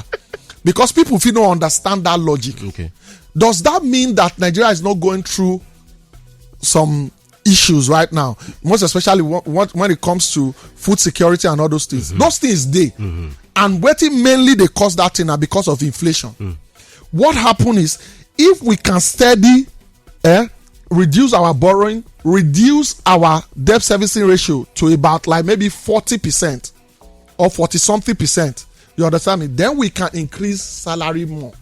because people fit no understand that logic. Okay. Does that mean that Nigeria is not going through some issues right now, most especially when, when when it comes to food security and all those things? Those things dey, and wetin mainly dey cause that thing na because of inflation. What happen is, if we can steady, eh, reduce our borrowing, reduce our debt servicing ratio to about, like, maybe forty percent or forty something percent, you understand me, then we can increase salary more.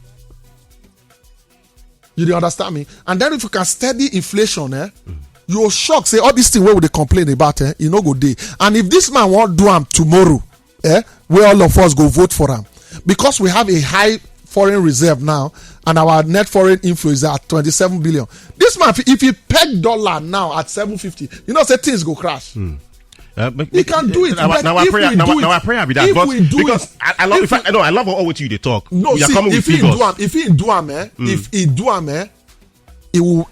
You dey understand me? And then if you can steady inflation, eh, you go shock say all this thing wey we dey complain about, eh, e no go dey. And if this man wan do am tomorrow, eh, wey all of us go vote for am, because we have a high foreign reserve now, and our net foreign inflow is at twenty-seven billion. This man, if he, if he peg dollar now at seven fifty, you know say things go crash. Uh, but- He can do it, Now, but now our if prayer, we now, do now our it, prayer be that. if But we do because it, I, I love, if if I, we- no, I love all what you dey talk. No, You are see, coming with if he do figures. am, if he do am, eh, if he do am, eh, it will.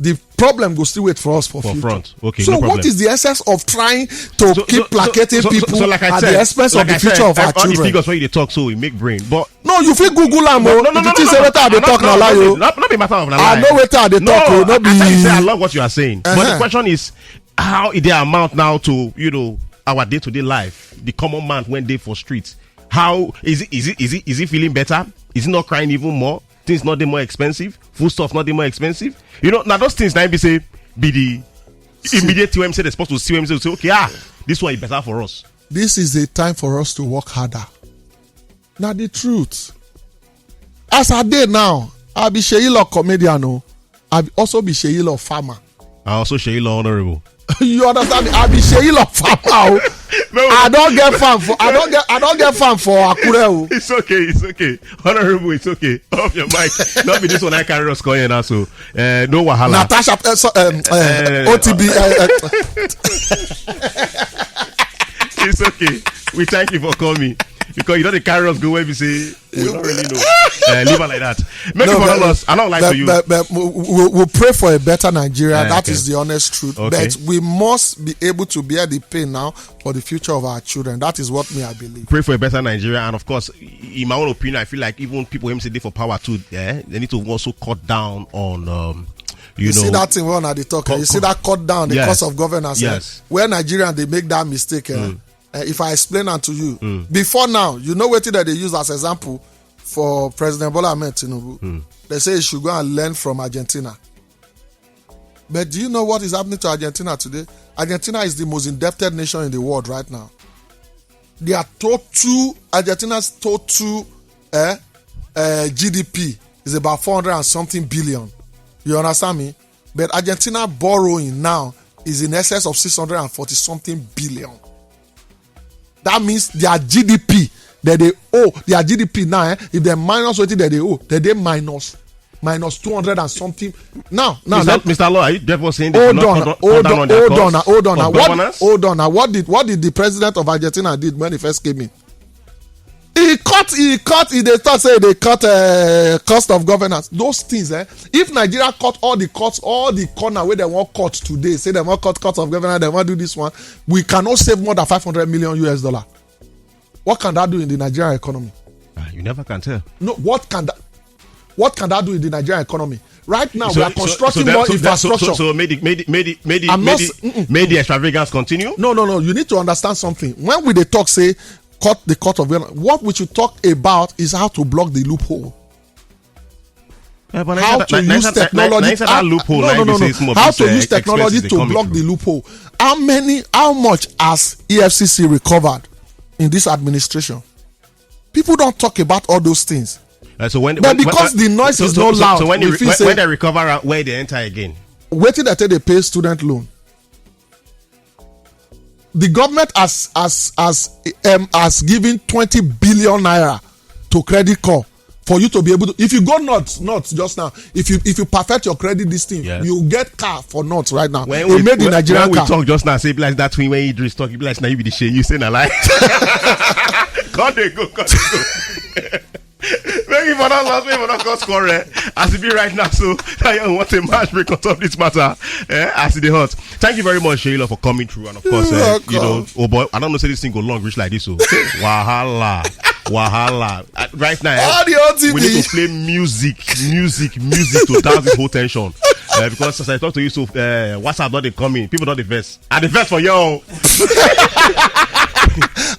The problem go still wait for us for, For future. Front. Okay, So no what problem. Is the essence of trying to So- keep so- so- placating so- so- people so like I at said, the expense like of the I future said, of our all the children? Figures wey you dey talk, so we make brain. But No, you fit Google am o. If you think say wetin I dey talk na lie o. No, no be matter of na I lie. Know wetin I dey talk o. No be. I tell you say I love what you are saying. But the Uh-huh. Question is, how e dey amount now to, you know, our day-to-day life, the common man wey dey for street? How is it? Is it? Is it? Is he feeling better? Is he not crying even more? Things not dey more expensive. Foodstuff not dey more expensive. You know, now those things now be say be the immediate thing wey say they're supposed to see wey say, okay, ah, this one is better for us. This is a time for us to work harder. Now the truth. As I dey now, I be Sheyi Law comedian o. I be also be Sheyi Law farmer. I also Sheyi Law honorable. You understand me? I be Sheyi Law farmer o. No. I don't get farm for I don't get I don't get farm for Akure o. It's okay, it's okay. Honorable, it's okay. Off your mic. Not be this one I carry us come here now, so uh, no wahala. Natasha, uh, so, um, uh, O T B. Uh, uh, it's okay. We thank you for coming because you know the carry us go where we say we don't really know. Uh, leave her like that. Make no, it for us. I don't like but, you. But, but we'll, we'll pray for a better Nigeria. Uh, that okay. Is the honest truth. Okay. But we must be able to bear the pain now for the future of our children. That is what me I believe. Pray for a better Nigeria, and of course, in my own opinion, I feel like even people who say they for power too, eh, they need to also cut down on. Um, you, you know, see that thing when I talk. Co- you see that cut down the yes. Cost of governance. Yes. Eh? Where Nigerians they make that mistake. Eh? Mm. Uh, if I explain that to you, mm. Before now, you know what that they use as example for President Bola Ahmed Tinubu. Mm. They say you should go and learn from Argentina. But do you know what is happening to Argentina today? Argentina is the most indebted nation in the world right now. Their total Argentina's total eh, uh, G D P is about four hundred and something billion. You understand me? But Argentina borrowing now is in excess of six hundred and forty something billion. That means their G D P that they owe, their G D P now, eh, if they minus what they owe, they they minus Minus two hundred and something. Now, now, Mr. Let, Mr. Law, are you therefore saying they hold should not on, cut, hold cut down on, on their hold on, costs hold on. of Now, what, governance? Hold on. Now, what did what did the president of Argentina did when he first came in? He cut, he cut, he dey start say they cut uh, cost of governance. Those things, eh? If Nigeria cut all the cuts, all the corner where they want cut today, say they want cut cost of governance, they want do this one, we cannot save more than five hundred million U S dollar. What can that do in the Nigerian economy? Ah, you never can tell. No, what can that what can that do in the Nigerian economy? Right now, we are constructing that- more so that- so- infrastructure. So, so, may the may the may the may the, I'm may not the, s- mm-mm. may the extravagance continue. No, no, no. You need to understand something. When we they talk, say cut the cut of government, what we should talk about is how to block the loophole. Eh, but na How inside to that- na- use na- na- na- technology? inside ah, that loophole, no, like no, they no, say, no. some of How these, to uh, use technology expenses they to come block through. The loophole? How many? How much has E F C C recovered in this administration? People don't talk about all those things. Uh, so when, But when- because when- the noise so- is so- not so- loud, So when they, we re- feel when, say when they recover, uh, where they enter again? Waiting that they pay student loan. The government has has has um, has given twenty billion naira to Credit Corp for you to be able to. If you go not not just now, if you if you perfect your credit this thing, Yes. You get car for not right now. When They we, made the when, Nigerian when we car. Talk just now, say like that thing when Idris talk, you be like now you be the shame. You say na lie. God they go, God they go. Make me for not lost, make me for not cause quarrel. As it be right now, so now you want a match break on top of this matter. Eh? As it dey hot. Thank you very much, Sheila, for coming through, and of course, You're uh, you know, welcome. Oh boy, I don't know say this thing go long reach like this. So wahala, wahala. Uh, right now, eh, All the O T V. We need to play music, music, music to douse this whole tension. Uh, because as I talk to you, so uh, WhatsApp not they come in, people not the verse, and the verse for you.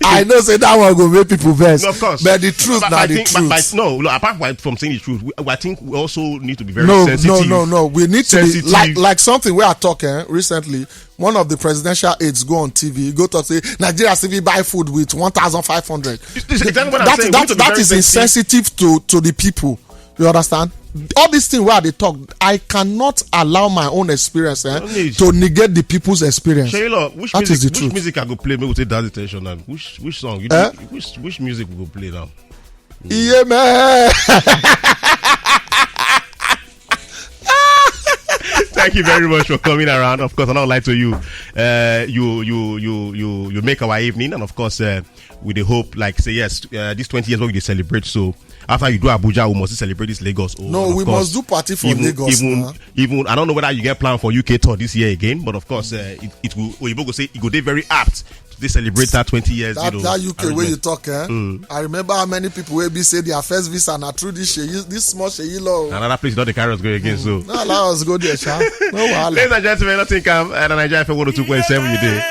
I know say that one go make people vex. No, of course. But the truth, But now I the think, truth. But, but no, no, apart from saying the truth, we, I think we also need to be very No, sensitive. No, no, no. We need to be Sensitive. Like like something we are talking recently. One of the presidential aides go on T V, go talk say Nigeria C V buy food with one thousand five hundred. It's- it's exactly what I'm That- saying. We that- need to be that very is sensitive. Insensitive to to the people. You understand? All these things where they talk, I cannot allow my own experience eh, No need. To negate the people's experience. Sheila, which That music, is the which truth. Music I go play? Me with that attention now. Which which song? You Eh? Which which music we go play now? Yeah, man. Thank you very much for coming around. Of course, I don't lie to you. Uh, you you you you you make our evening, and of course, uh, we dey hope, like say yes, uh, these twenty years what we dey celebrate. So after you do Abuja, we must celebrate this Lagos. Oh, No, and of we course, must do party for even, Lagos. Even Now. Even I don't know whether you get plan for U K tour this year again, but of course, uh, it, it will. Oyibo go say it go dey very apt to dey celebrate that twenty years. That, you know, that U K where arrangement. You talk, eh? I remember how many people will be say their first visa na through this Sheyi, this small Sheyi law. Another place don dey carry us go again. So No allow us go there, sha. No wahala. Ladies and gentlemen, nothing come and Nigeria F M one oh two point seven you dey.